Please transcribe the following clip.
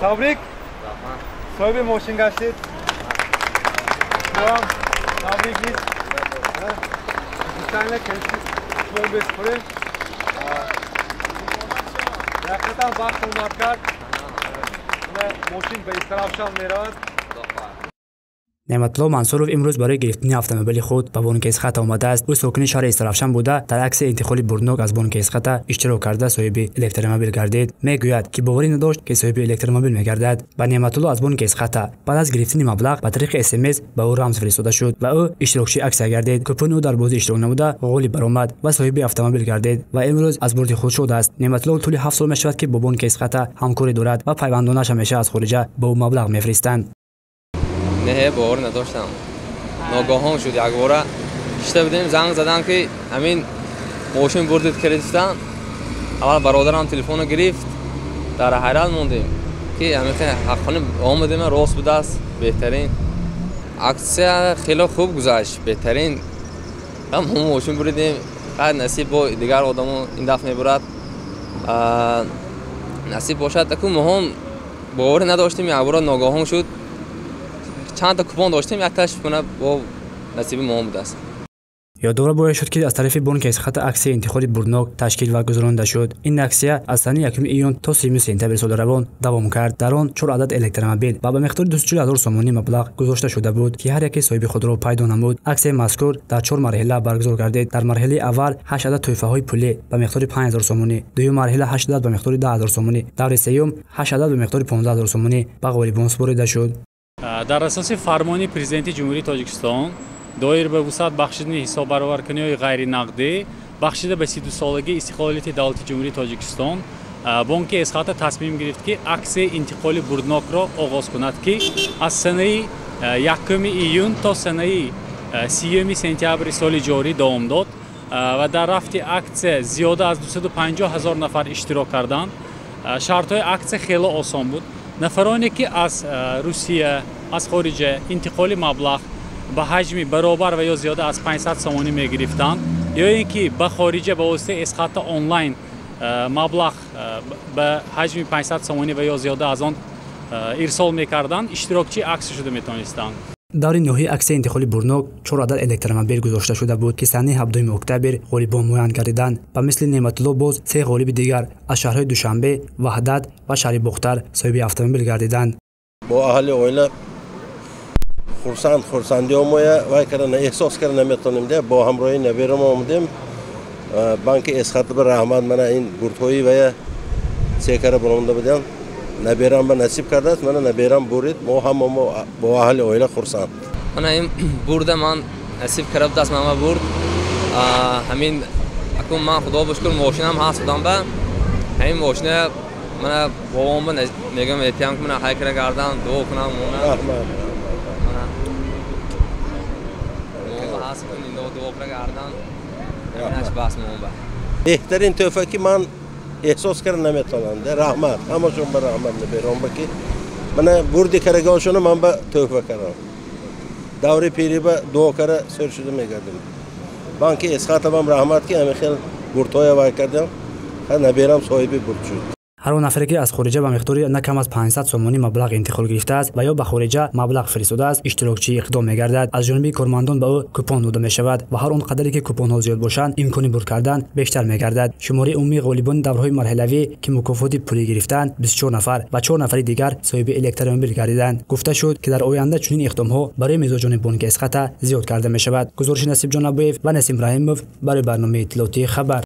Табрик. Соҳиби мошин гаштед. Шумоам табрик низ. Гуфтанла шумо беспурем. Ҳақиқатан бахт омад кард. Мошин ба Истаравшан меравад. Неъматулло Мансуров имрӯз барои гирифтани автомобили худ ба бонки Эсхата омадааст. Ӯ сокини шаҳри Истаравшан буда, дар аксияи интиқоли бурднок аз бонки Эсхата иштирок карда соҳиби электромобил гардид. Мегӯяд, ки боварӣ надошт, ки соҳиби электромобил мегардад. Ба Неъматулло аз бонки Эсхата баъд аз гирифтани маблағ ба тариқи СМС ба ӯ рамз фиристода шуд ва ӯ иштирокчии аксия гардид. Купони ӯ дар бозӣ иштирок намуда ғолиб баромад ва соҳиби автомобил гардид ва имрӯз аз бурди худ шудааст. Неъматулло тӯли 7 сол мешавад, ки бо бонки Эсхата ҳамкорӣ дорад ва пайвандонаш ҳамеша аз хориҷа ба ӯ маблағ мефиристанд. Не, бовар надоштам. Ногаҳон шуд, якбора шишта будем, занг задам, ки ҳамин мошин бурдид кредитан. Аввал бародарам телефонро гирифт, дар ҳайрат мондем, ки ҳамин ҳаққони омадем, рост будааст, беҳтарин. Аксия хеле хуб гузашт, беҳтарин. Ҳам мошин бурдем, хайр насиб бо дигар одамо ин дафъ мебурад. Насиб бошад, таку моҳон боварӣ надоштем, якбора ногаҳон шуд. Чанд та купон доштем, якташ куна бо насиби мо будааст. Ёдовар бояд шуд, ки аз тарафи бонки Эсхата аксияи интиқоли бурднок ташкил ва гузаронида шуд. Ин аксия аз санаи 1 июн то 30 сентябри соли равон давом кард. Дар он 4 адад электромобил ва ба миқдори 240 ҳазор сомонӣ маблағ гузошта шуда буд, ки ҳар яке соҳиби худро пайдо намуд. Аксияи мазкур дар 4 марҳила баргузор гардид. Дар марҳилаи аввал 8 адад тӯҳфаҳои пулӣ ба миқдори 5 ҳазор сомонӣ, дуюм марҳила 8 адад ба миқдори 10 ҳазор сомонӣ, даври сеюм 8 адад ба миқдори 15 ҳазор сомонӣ ба ғолибон супорида шуд. Дар асоси фармони Президенти Ҷумҳурии Тоҷикистон доир ба вусъат бахшидани ҳисоббароваркуниҳои ғайринақдӣ бахшида ба 32-солагии истиқлолияти давлати Ҷумҳурии Тоҷикистон, бонки Эсхата тасмим гирифт, ки аксияи интиқоли бурднокро оғоз кунад, ки аз санаи 1 июн то санаи 30 сентябри соли ҷорӣ давом дод ва дар рафти аксия зиёда аз 250 ҳазор нафар иштирок карданд. Шартҳои аксия хеле осон буд. Нафароне, ки аз Русия, аз хориҷа интиқоли маблағ ба ҳаҷми баробар ва ё зиёда аз 500 сомонӣ мегирифтанд, ё ин ки ба хориҷа ба воситаи Эсхата онлайн маблағ ба ҳаҷми 500 сомонӣ ва ё зиёда аз он ирсол мекарданд, иштирокчии аксия шуда метавонистанд. Даври ноҳияи аксияи интиқоли бурднок 4 адад электромобил гузошта шуда буд, ки санаи 17 октябр ғолибон муайян гардиданд. Ба мисли Неъматулло боз 3 ғолиби дигар аз шаҳрҳои Душанбе, Ваҳдат ва шаҳри Бохтар соҳиби автомобил гардиданд. Бо аҳли оила хурсандиҳо моя вай карда эҳсос карда наметавонем. Бо ҳамроҳи наберам омадем. Банки Эсхата ба раҳмат, мана ин бурдҳои вая се кара баромада будем. Наберам ба насиб кардааст, мана наберам бурид, мо ҳама мо бо аҳли оила хурсанд. Мана ин бурда ман насиб карда будааст, ман бурд. Ҳамин акун ман худо ба шукр мошинам ҳаст будам ба ҳамин мошина мана бобом ба мегӯям эҳтиём ки мана ҳай кара гардан дуо кунам мона. Раҳмат. Мана бобом ҳаст кун индо дуо кара гардан. Ҳаминаш бас мон ба. Беҳтарин тӯҳфа ки ман эҳсос карда наметавонам. Раҳмат, ҳамашон ба раҳмат наберам ба ки мана бурди карагошоно ман ба тӯҳфа кардам. Даври пирӣ ба дуо кара сӯр шуда мегардем. Банки Эсхатабам раҳмат, ки ҳамин хел бурдҳоя вай кардам, наберам соҳиби бурд шуд. Ҳар он нафаре, ки аз хориҷа ба миқдори на кам аз 500 сомонӣ маблағ интиқол гирифтааст ва ё ба хориҷа маблағ фиристодааст, иштирокчии иқдом мегардад. Аз ҷониби кормандон ба ӯ купон дода мешавад ва ҳар он қадаре ки купонҳо зиёд бошанд, имкони бурд кардан бештар мегардад. Шумораи умумии ғолибони даврҳои марҳилавӣ, ки мукофоти пулӣ гирифтанд, 24 нафар ва 4 нафари дигар соҳиби электромобил гардиданд. Гуфта шуд, ки дар оянда чунин иқдомҳо барои мизоҷони бонки Эсхата зиёд карда мешавад. Гузориши Насибҷон Абуев ва Насим Раҳимов барои барномаи иттилоотии Хабар.